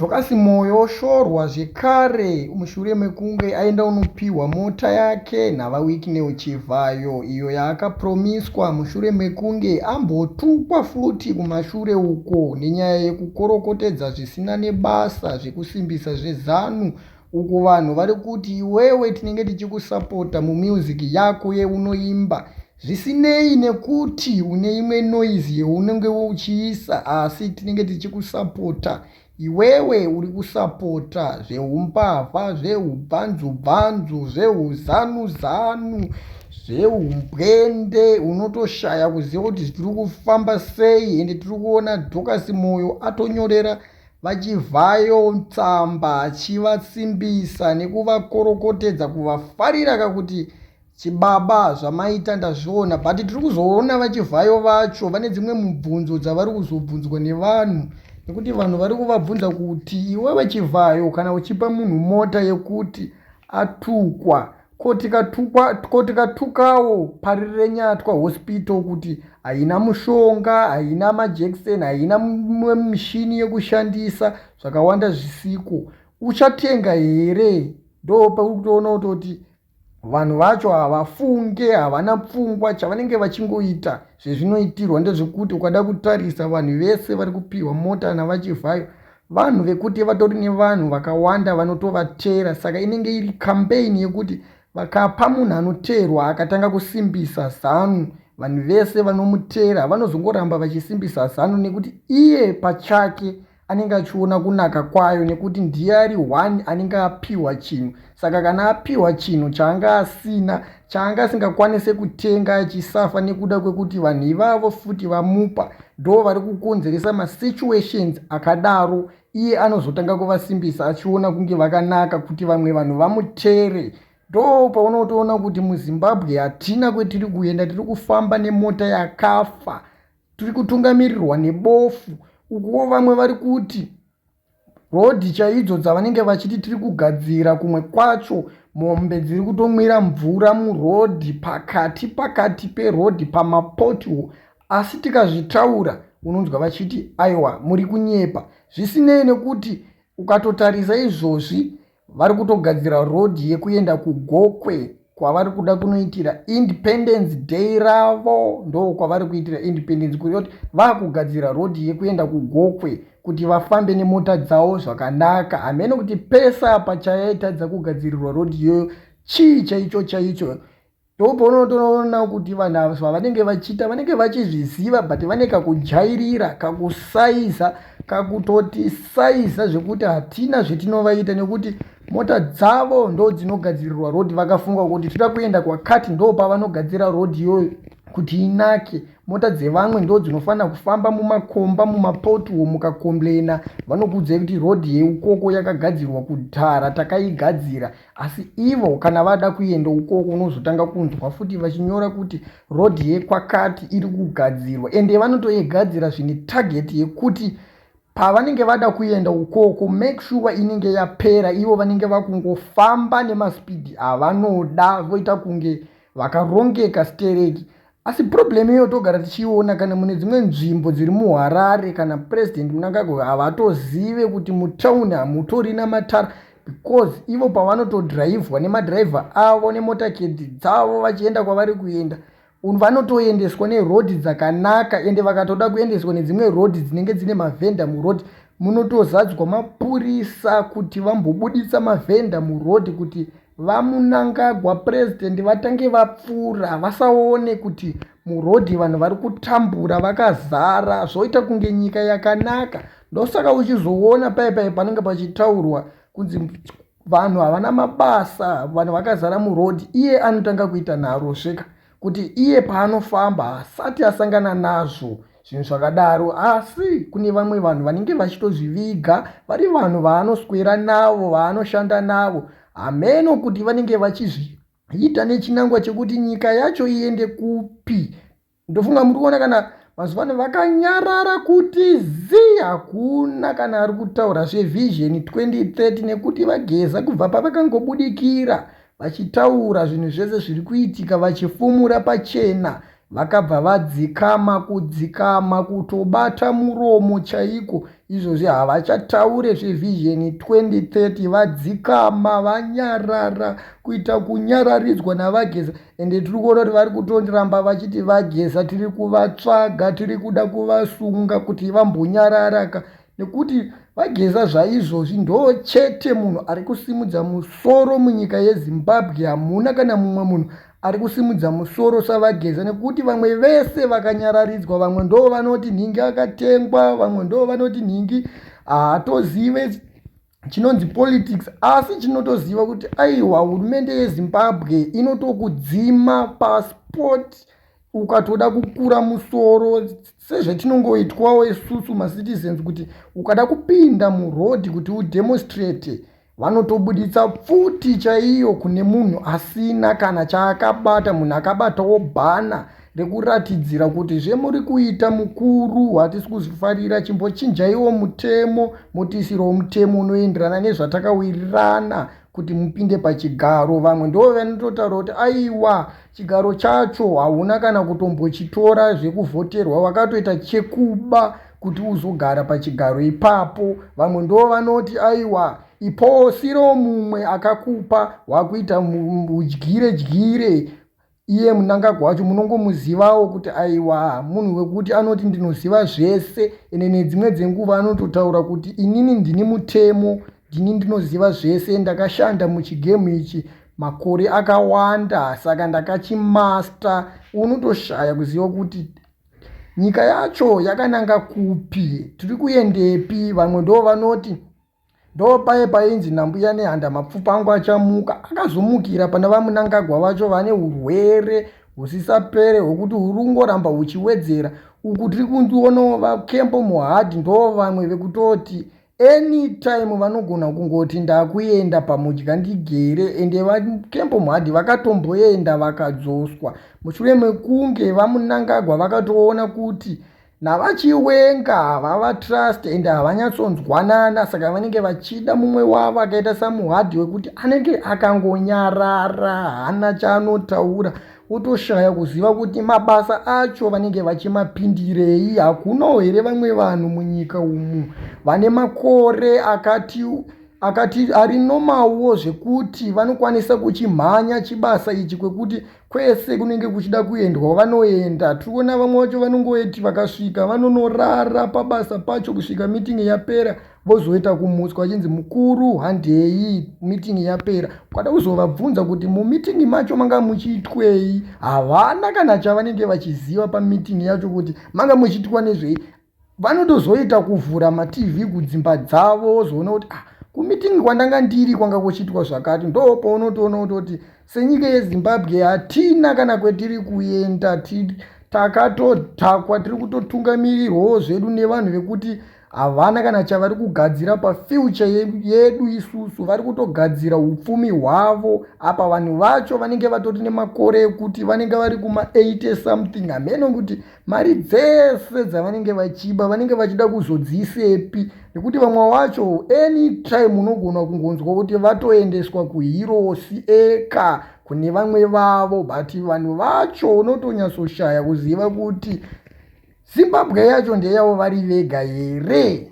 Dorcas Moyo oshorwa zvekare mushure mekunge aenda kunopihwa mota yake naVaWicknell Chivhayo iyo yaakapromiswa mushure mekunge ambotukwa futi kumashure uko nenyaya yekukorokotedza zvisina nebasa zvekusimbisa zveZanu uko vanhu vari kuti iwewe tinenge tichikusapota mumusic yako yeunoimba zvisinei nekuti une imwe noise yeunenge uchiisa asi tinenge tichikusapota iwewe uri kusapota zveumbavha zveubvanzubvanzu zveuzanuzanu zveumbwende unotoshaya kuziva kuti tiri kufamba sei ende tiri kuona Dorcas Moyo atonyorera VaChivhayo tsamba achivasimbisa nekuvakorokotedza kuvafarira kakuti Chibaba zvamaita ndazviona but tiri kuzoona VaChivhayo vacho vane dzimwe mubvunzo dzavari kuzobvunzwa nevanhu nekuti vanhu vari kuvabvunza kuti iwewe Chivhayo kana uchipa munhu mota yekuti atukwa ko tikatukwa ko tikatukawo Parirenyatwa hospital kuti haina mushonga haina majekiseni haina mishini yekushandisa zvakawanda zvisiko uchatenga here ndo pakutoona kutoti Vanhu vacho havafunge, havana pfungwa, chavanenge vachingoita zvezvinoitirwa ndezvekuti ukada kutarisa vanhu vese vari kupiwa mota naVaChivhayo vanhu vekuti vatori nevanhu vakawanda vanotovateera saka inenge iri campaign yekuti vakapa munhu anoteerwa akatanga kusimbisa zanu vanhu vese vanomuteera vanozongoramba vachisimbisa zanu nekuti iye pachake anenge achiona kunaka kwayo nekuti ndiye ari one anenge apiwa chinhu saka kana apiwa chinhu chaanga asina chaanga asingakwanise kutenga achisafa nekuda kwekuti vanhu ivavo futi vamupa ndo vari kukonzeresa masituations akadaro iye anozotanga kuvasimbisa achiona kunge vakanaka kuti vamwe vanhu vamutere ndo paunotoona kuti muZimbabwe hatina kwetiri kuenda tiri kufamba nemota yakafa tiri kutungamirirwa nebofu ukuwo vamwe vari kuti rodhi chaidzo dzavanenge vachiti tiri kugadzira kumwe kwacho mombe dziri kutomwira mvura murodhi pakati pakati perodhi pamapotwo asi tikazvitaura unonzwa vachiti aiwa muri kunyepa zvisinei nekuti ukatotarisa izvozvi Vari kutogadzira road yekuenda kuGokwe kwavari kuda kunoitira Independence Day ravo ndo kwavari kuitira Independence kureva kuti vakugadzira road yekuenda kuGokwe kuti vafambe nemota dzavo zvakanaka hameno kuti pese apa chayaitadza kugadzirirwa road iyoyo chii chaicho chaicho Ndopaunotoona kuti vanhu ava zvavanenge vachiita vanenge vachizviziva but vane kakujairira kakusaiza kakutotisaiza zvekuti hatina zvetinovaita nekuti mota dzavo ndo dzinogadzirirwa road vakafunga kuti toda kuenda kwakati ndo pavanogadzira road iyoyo kuti inake mota dzevamwe ndo dzinofanira kufamba mumakomba mumapotuwo mukakomblena vanokuudzai kuti road yeukoko yakagadzirwa kudhara takaigadzira Asi ivo kana vada kuenda ukoko unozotanga kunzwa futi vachinyora kuti road yekwakati iri kugadzirwa ende vanotoigadzira zvine target yekuti pavanenge vada kuenda ukoko make sure inenge yapera ivo vanenge vakungofamba nemaspeed avanoda voita kunge vakarongeka stereki Asi problem iyo togara tichiiona kana mune dzimwe nzvimbo dziri muHarare kana President Mnangagwa havatozive kuti mutown hamutorina matara because ivo pavanotodhiraivhwa nemadhiraivha avo nemotakedi dzavo vachienda kwavari kuenda vanotoendeswa nerodhi dzakanaka ende vakatoda kuendeswa nedzimwe rodhi dzinenge dzine mavhenda murodhi munotozadzwa mapurisa kuti vambobuditsa mavhenda murodhi kuti VaMunangagwa President vatange vapfuura vasaone kuti muroad vanhu vari kutambura vakazara zvoita kunge nyika yakanaka ndosaka uchizoona pai pai panenge pachitaurwa kunzi vanhu havana mabasa vanhu vakazara muroad iye anotanga kuita nharo sveka kuti iye paanofamba haasati asangana nazvo zvinhu zvakadaro asi kune vamwe vanhu vanenge vachitozviviga vari vanhu vaanoswera navo vaanoshanda navo hameno kuti vanenge vachizviita nechinangwa chekuti nyika yacho iende kupi ndofunga muri kuona kana mazuva ano vakanyarara kuti zii hakuna kana ari kutaura zvevision 2030 nekuti vageza kubva pavakangobudikira vachitaura zvinhu zvese zviri kuitika vachifumura pachena. Vakabva vadzikama kudzikama kutobata muromo chaiko. Izvozvi havachataure zveVision 2030 vadzikama vanyarara kuita kunyararidzwa naVaGeza. Ende tiri kuona kuti vari kutoramba vachiti VaGeza tiri kuvatsvaga tiri kuda kuvasunga kuti vambonyararaka nekuti VaGeza zvaizvozvi ndo chete munhu ari kusimudza musoro munyika yeZimbabwe. Hamuna kana mumwe munhu ari kusimudza musoro saVaGeza nekuti vamwe vese vakanyararidzwa. Vamwe ndo vanoti nhingi akatengwa, vamwe ndo vanoti nhingi haatozive chinonzi politics, asi chinotoziva kuti aiwa hurumende yeZimbabwe inotokudzima passport ukatoda kukura musoro sezvatinongoitwawo isusu macitizens kuti ukada kupinda muroad kuti udemonstrate vanotobuditsa pfuti chaiyo kune munhu asina kana chaakabata, munhu akabatawo bhana rekuratidzira kuti zvemuri kuita mukuru hatisi kuzvifarira, chimbochinjaiwo mutemo motiisirawo mutemo unoenderana nezvatakawirirana kuti mupinde pachigaro. Vamwe ndo vanototaura kuti aiwa chigaro chacho hauna kana kutombochitora zvekuvhoterwa, wakatoita chekuba kuti uzogara pachigaro ipapo. Vamwe ndo vanoti aiwa iposiro mumwe akakupa wakuita udyire dyire. Iye Mnangagwa wacho munongomuzivawo kuti aiwa munhu wekuti anoti ndinoziva zvese, ende nedzimwe dzenguva anototaura kuti inini ndini mutemo, ndini ndinoziva zvese, ndakashanda muchigemu ichi makore akawanda saka ndakachimasta. Unotoshaya kuziva kuti nyika yacho yakananga kupi, tiri kuendepi. Vamwe ndo vanoti ndopaye painzi nambuya Nehanda mapfupa angu achamuka, akazomukira pana vaMnangagwa vacho vane urwere husisapere hwekuti huri kungoramba huchiwedzera. Uku tiri kuonawo vaKembo Mohadi ndo vamwe vekutoti anytime vanogona kungoti ndakuenda pamudya ndigere. Ende vaKembo Mohadi vakatomboenda vakadzoswa mushure mekunge vaMnangagwa vakatoona kuti navaChiwenga havavatrust ende havanyatsonzwanana, saka vanenge vachida mumwe wavo akaita saMuhadhi wekuti anenge akangonyarara haana chaanotaura, wotoshaya kuziva kuti mabasa acho vanenge vachimapindirei. Hakunawo here vamwe vanhu munyika umu vane makore akati akati ari nomawo zvekuti vanokwanisa kuchimhanya chibasa ichi kwekuti kwese kunenge kuchida kuendwa vanoenda. Tiriona vamwe vacho vanongoeti vakasvika vanonorara pabasa pacho kusvika meeting yapera, vozoita kumutswa vachinzi mukuru handei meeting yapera. Ukada kuzovabvunza kuti mumeeting macho manga muchiitwei, havana kana chavanenge vachiziva pameeting yacho kuti manga muchiitwa nezvei. Vanotozoita kuvhura maTV kudzimba dzavo wozoona kuti ah, kumeeting kwandanga ndiri kwanga kuchiitwa zvakati. Ndo paunotoona kutoti senyika yeZimbabwe hatina kana kwetiri kuenda, takatodhakwa, tiri kutotungamirirwawo zvedu nevanhu vekuti havana kana chavari kugadzira pafuture yedu isusu. Vari kutogadzira upfumi hwavo apa vanhu vacho vanenge vatori nemakore ekuti vanenge vari kuma 80 something, hameno kuti mari dzese dzavanenge vachiba vanenge vachida kuzodziisepi, nekuti vamwe vacho anytime unogona kungonzwa kuti vatoendeswa kuHeroes Acre kune vamwe vavo, but vanhu vacho unotonyatsoshaya kuziva kuti Zimbabwe yacho ndeyavo vari vega here.